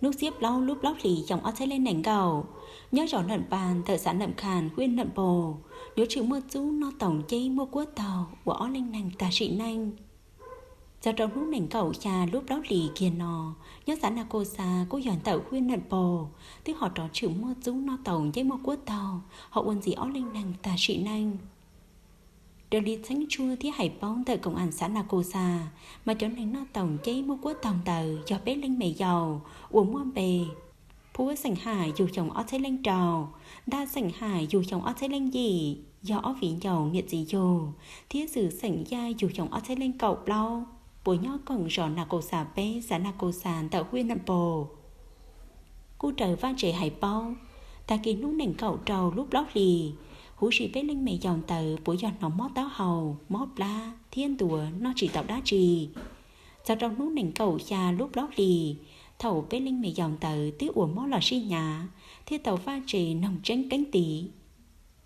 Hnub xiab plaub lub plaub hlis xyoo ob txhiab leej nees nkaum, nyob zos Naj Pas ntawm xav Nam Khas hwj Nam Pos, yuav tshwm muaj txub noj taus nceb muaj kuab taug uas ob leej neeg tag sim neej. Txog rau hnub nees nkaum xya lub plaub hlis kiag no, nyob xav Nas Kaus Xas kuj yog ntawm hwj Nam Pos twb ho rov tshwm muaj txub noj taus nceb muaj kuab taug ho ua ntxiv ob leej neeg tag sim neej. Raws li txheeb tshuaj thiab hais paub ntawm koom am xav Nas Kaus Xas, mas cov neeg noj taus nceb muaj kuab taug ntawd yog peb leej me yaus uas muaj npe Phuab xeem Ham yug xyoo ob txhiab leej rau, Ntaj xeem Ham yug xyoo ob txhiab leej yim, yog ob viv ncaus niam txiv yug, thiab Xwm xeem Yaj yug xyoo ob txhiab leej kaum plaub, puas nyob koom zos Nas Kaus Xas peb xav Nas Kaus Xas ntawm hwj Nam Pos. Kuj raws Vaj Tsev hais paub, tag kis hnub nees nkaum rau lub plaub hlis, huv si peb leej me yaus ntawd puas yog hnov mob taub hau, mob plab thiab ntuav noj tsis tau dab tsi. Txog rau hnub nees nkaum xya lub plaub hlis, thaum peb leej me yaus ntawd twb ua mob los sib hnyav thiaj tau Vaj Tsev noog tseeb keeb tiv.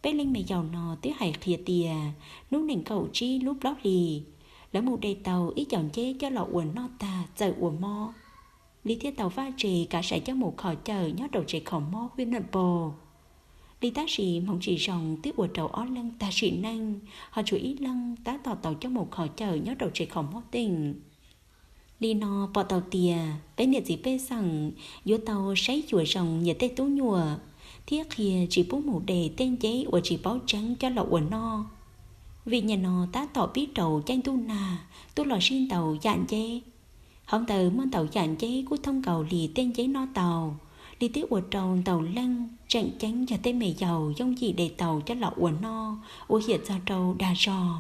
Peb leej me yaus no twb hais qhia tias hnub nees nkaum tsib lub plaub hlis, lawv mus de tau ib co nceb coj los ua noj tag txawm ua mob, li thiaj tau Vaj Tsev kav sai coj mus kho cawm nyob rau tsev kho mob hwj Nam Pos. Li tab sis hmoov tsis zoo twb ua rau ob leeg tag sim neej, ho tshuav ib leeg tab tom tau coj mus kho cawm nyob rau tsev kho mob teem. Li no pom tau tias peb niam txiv pej xeem yuav tau saib xyuas zoo nyias tej tub nyuam, thiab qhia tsis pub mus de tej nceb uas tsis paub tseeb coj los ua noj, vim nyias no tab tom pib rau caij ntuj nag tuaj los sib ntaus yam nceb. Hauv ntawd muaj ntau yam nceb kuj thooj nkaus li tej nceb noj tau, li twb ua rau ntau leej tseem ceeb yog tej me yaus yooj yim de tau coj los ua noj, ua hiam txog rau dag zog.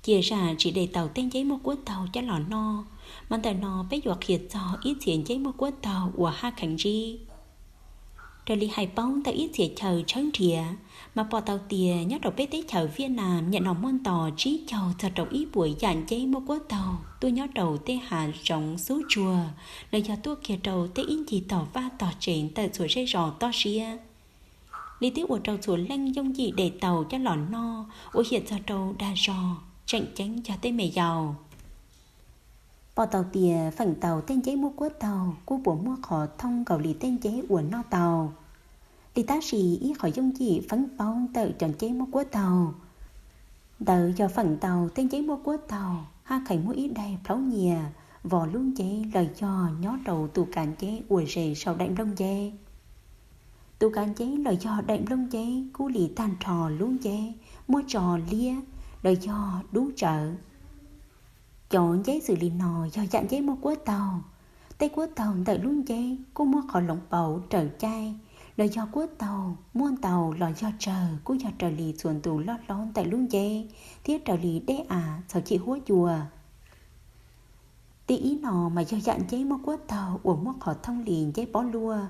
Cia zam tsis de tau tej nceb muaj kuab taug coj los noj, mas ntawm no peb yuav qhia txog ib txhia nceb muaj kuab taug uas haj kheev ntsib. Raws li hais paub ntawm ib txhia chaw tshawb nrhiav, mas pom tau tias nyob rau peb teb chaws Viaj Nam nyem no muaj nto tsib caug txog rau ib puas yam nceb muaj kuab taug tuaj nyob rau tej hav zoov xub tsuag, los yog tuaj kiag rau tej ib ncig tog vaj tog tsev ntawm txhua zej zos toj siab, li twb ua rau txhua leej yooj yim de tau coj los noj, ua hiam txog rau dag zog tseem ceeb yog tej me yaus. Pom tau tias feem ntau tej nceb muaj kuab taug kuj puas muaj qhov thooj nkaus li tej nceb uas noj tau. Li tab sis ib qhov yooj yim feeb paub ntawm cov nceb muaj kuab taug ntawd yog feem ntau tej nceb muaj kuab taug haj kheev muaj ib daim plhaub nyias vov lub nceb los yog nyob rau tus kav nceb uas ze saum daim nplooj nceb. Tus kav nceb los yog daim nplooj nceb kub li tag nrho lub nceb, muaj tso liab los yog dub tsawv. Cov nceb xws li no yog yam nceb muaj kuab taug. Tej kuab taug ntawm lub nceb kuj muaj qhov loov pauv raws caij, los yog kuab taug muaj ntau los yog tsawg kuj yog raws li txhua ntu loj hlob ntawm lub nceb thiab raws li dej av txhaws chim huab cua. Tim ib no mas yog yam nceb muaj kuab taug uas muaj qhov thooj li nceb pob luaj.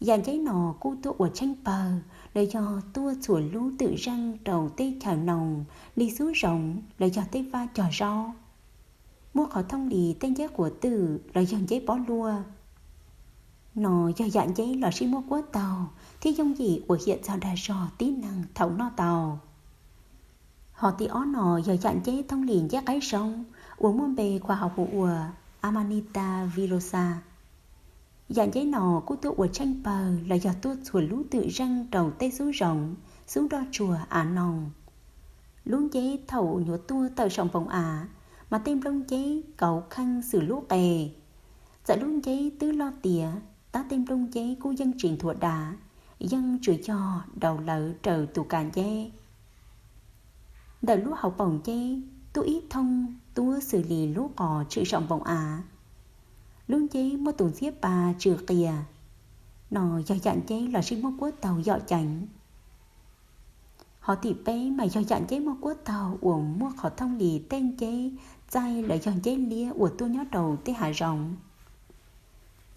Yam nceb no kuj tuaj ua tsheej pawg los yog tuaj txhua lub twm zeej rau tej chaw noog li xub zoov los yog tej vaj cog zaub, muaj qhov thooj li tej nceb quav twm los yog nceb pob luaj. No yog yam nceb los sib muaj kuab taug thiab yooj yim ua hiam txog dag zog tib neeg thaum noj tau. Ho tim ob no yog yam nceb thooj li nceb qaib soob uas muaj npe khoa học hu ua Amanita virosa. Yam nceb no kuj tuaj ua tsheej pawg los yog tuaj txhua lub twm zeej rau tej xub zoov, xub nroj tsuag av noog. Lub nceb thaum nyuam tuaj tawm saum npoo av, mas tej nplooj nceb kauv kheej xws lub qe. Txawm lub nceb twb loj tiav, tab tej nplooj nceb kuj yeej tsis nthuav dav, yeej tsuas yog daus lawv raws tus kav nceb. Ntawm lub hauv paus nceb tuaj ib thooj tuab xws li lub qos tshwm saum npoo av. Lub nceb muaj tus ntxhiab pa tsw qias. No yog yam nceb los sib muaj kuab taug yom ceev. Ho tim peb mas yog yam nceb muaj kuab taug uas muaj qhov thooj li tej nceb txaij los yog nceb liab uas tuaj nyob rau tej hav zoov.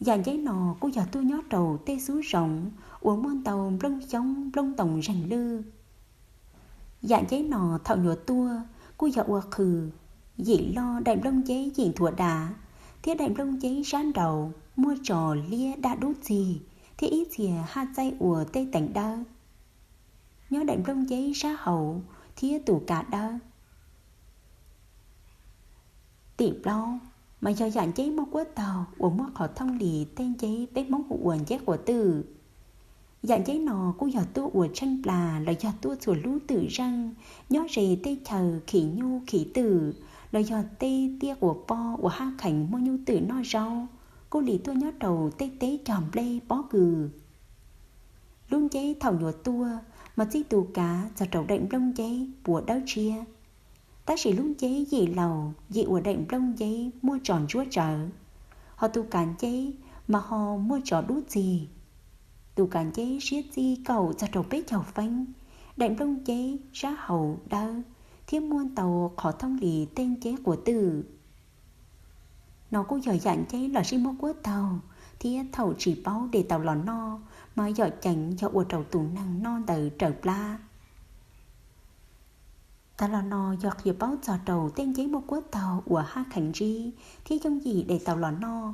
Yam nceb no kuj yog tuaj nyob rau tej xub zoov uas muaj ntau nplooj xyoob nplooj ntoos zeeg lwj. Yam nceb no thaum nyuam tuaj kuj yog ua qhws, yim loj daim nplooj nceb yim nthuav dav, thiab daim nplooj nceb sab nraud muaj tso liab daj dub txig, thiab ib txhia haj txaij ua tej teev dawb nyob daim nplooj nceb sab hauv thiab tus kav dawb. Tim plaub, mas yog yam nceb muaj kuab taug uas muab qhov thooj li tej nceb peb Hmoob hu ua nceb quav twm. Yam nceb no kuj yog tuaj ua tsheej plas los yog tuaj txhua lub twm zeej, nyob ze tej chaw khim nyuj khim twm, los yog tej tiaj quas poj uas haj kheev muaj nyuj twm noj zaub, kuj li tuaj nyob rau tej teb cog nplej pob kws. Lub nceb thaum nyuam tuaj mas txij tus kav txog rau daim nplooj nceb puas dawb tshiab, tab sis lub nceb yim laus yim ua daim nplooj nceb muaj tso ntsuab tsawv, ho tus kav nceb mas ho muaj tso dub txig. Tus kav nceb siab txij kaum txog rau peb caug feeb, daim nplooj nceb sab hauv dawb, thiab muaj ntau qhov thooj li tej nceb quav twm. No kuj yog yam nceb los sib muab kuab taug, thiab thaum tsis paub de tau los noj mas yom ceev yog ua rau tus neeg noj ntawd raws plab. Tag los no yog qhia paub txog rau tej nceb muaj kuab taug uas haj kheev ntsib thiab yooj yim de tau los noj.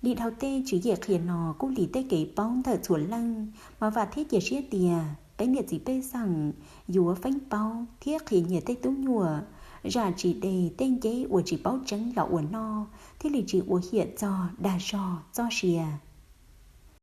Li dhau tej tswv yim qhia no kuj li tej kev paub ntawm txhua leej, mas vam thiab cia siab tias peb niam txiv pej xeem yuav feeb paub thiab qhia nyias tej tub nyuam zam tsis de tej nceb uas tsis paub tseeb los ua noj, thiaj li tsis ua hiam txog dag zog txoj sia.